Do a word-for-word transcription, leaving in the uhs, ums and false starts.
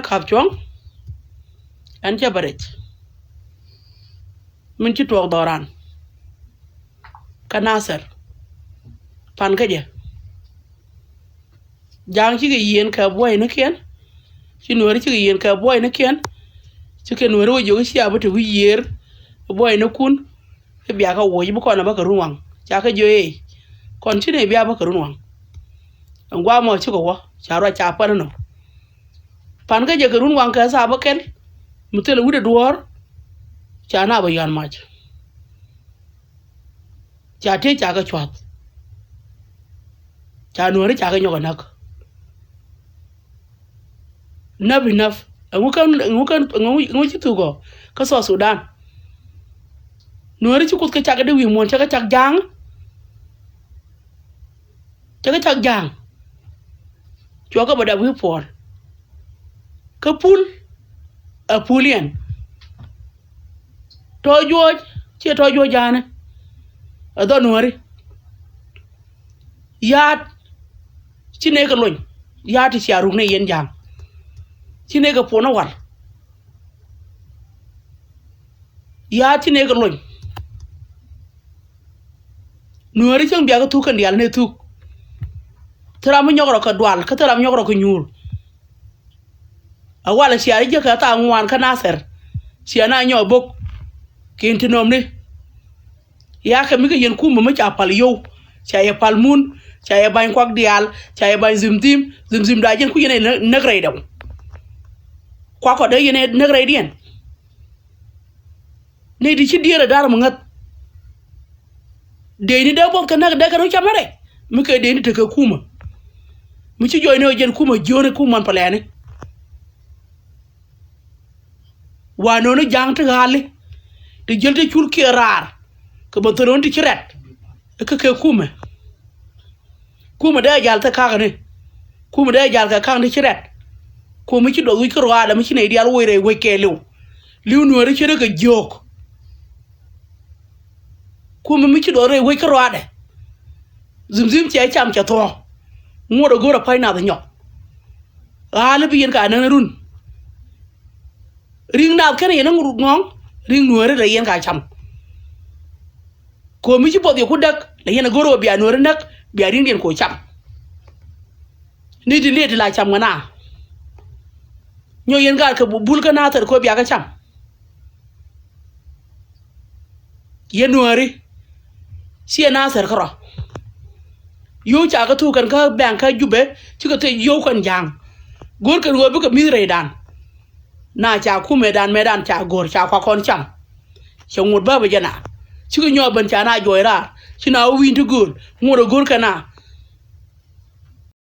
Kap cuɔ̱ŋ. Ɛn cɛ bɛ rɛc. Min ci tuɔɔk dhɔran kä Nathir. Pan kä jɛ. Ja̱a̱ŋ cikɛ yieen kɛ buɔynikiɛn. Ci Nuääri cikɛ yieen kɛ buɔynikiɛn. Cikɛ Nuääri wä jiök i̱ cia bi te wi̱i̱ yiër buɔynikun. I̱ bia kɛ woc i̱ bi kɔn a bä kɛ run waŋ. Ca kɛ jiök i̱ kɔn ci nɛy bia bä kɛ run waŋ. Ɛn gua̱a̱ mɔ cikɛ wä ca ruac ca pän inɔ. Pan kä jɛ kɛ run waŋ kɛ thaap bä kɛl. Mi thilɛ wi̱cdɛ duɔ̱ɔ̱r. Ca na bä yɔ̱a̱n mac. Ca tëë ca kɛ cua̱th. Ca Nuääri ca kɛ nyɔk ɛ näk. Näp inäp. Ɛŋu kɛn, ɛŋu kɛn, ɛŋu, ɛŋu ci thuk ɔ kä South Sudan? Nuääri ci Kuoth kɛ cak kɛ dee wi̱i̱ muɔ̱ɔ̱n cɛ kɛ cak ja̱a̱ŋ. Cɛ kɛ cak ja̱a̱ŋ. Cuɔ kɛ bɛ dap wi̱i̱ puɔl. Kä pul ɛ pul yɛn. Tɔ̱ juɔc ciɛ tɔ̱ juɔc ja̱a̱ni. Ɛ dhɔ Nuääri. Ya̱a̱t ci nɛy kɛ lony. Ya̱a̱t ti cia ruk ni yɛn ja̱a̱ŋ. Ci nɛy kɛ puɔn ɛ wal. Ya̱a̱t ci nɛy kɛ lony. Nuääri cäŋ bia kɛ thuk kɛn diaal ni thuk. Thil ram mi nyɔk rɔ kɛ dual kä thil ram mi nyɔk rɔ kɛ nyuur. A walɛ cia jiäk kɛ thaa ŋuan kä Nathir. Cia na nyɔk bo̱k. Ki̱n ti nɔmni. Ya kɛ mi kɛ yɛn kumɛ mi ca pal yio̱w. Ca yɛ pal mun. Ca yɛ ba̱ny kuak diaal. Ca yɛ ba̱ny dhimdhim. Dhimdhim da̱a̱ jɛn ku yɛn ɛ näk rɛydɛ. Kuak kɔ dee yɛn ɛ näk rɛydiɛn. Ni ti ci dier ɛ da̱r mi ŋäth. Dee ni dee buɔth kɛ näk dee kɛn wä cam ni rɛy mi kɛ dee ni tekɛ kumä. Mi ci juɔc ni ɣä jɛn kumä jiöni kumä man pɛlɛni. Wa nööni ja̱a̱ŋ ti ɣa̱li ti jiäl ti cul kiɛ raar kɛ bä thäl ɣän ti ci rɛt. Kä kɛ kumä. Kumɛ dee jal thil ka̱kni. Kumɛ dee jal kɛ ka̱kni ci rɛt. Kumɛ ci duɔth wi̱c kä ruaadɛ mi ci nɛy diaal woc rɛy wec kɛɛliw. Li̱w Nuääri ci rɛ kɛ jiök. Kumɛ mi ci duɔth rɛy wec kä ruaadɛ. Dhimdhim cɛ cam cɛ thuɔ̱ɔ̱. Ŋuɔ̱t ɛ go̱r ɛ pa̱c nath nyɔk. Ɣa̱a̱l i̱ bi yɛn ka nän run. Ri̱ŋ nath kɛn yɛn ŋuɔ̱ŋ ri̱ŋ Nuääri lɛ yɛn ka cam. Ko̱mi ci buɔth yɛ ku däk lɛ yɛn a go̱r ɣöö bia Nuääri näk bia ri̱ŋdiɛn ko̱ cam. Ni ti liet ti la cam ŋä na. Nyɔ yɛn gaat kɛ bu-, bul kä Nathir ko̱ bia kä cam. Yɛn Nuääri ciɛ Nathir kärɔ̱. Yio̱w ca kä thuk kɛn kä bɛ̈ŋ kä Jubɛ cikɛ thil yio̱w kɛn ja̱a̱ŋ. Go̱r kɛn ɣöö bikɛ mi̱th rɛydan. Na ca kumɛdan mɛdan ca go̱r ca kua kɔn cam. Cɛ ŋot bä bä jɛ na. Cikɛ nyɔɔk ben ca na juɔc raar. Ci na wä wi̱i̱n ti gööl. Ŋot ɛ go̱r kɛ na.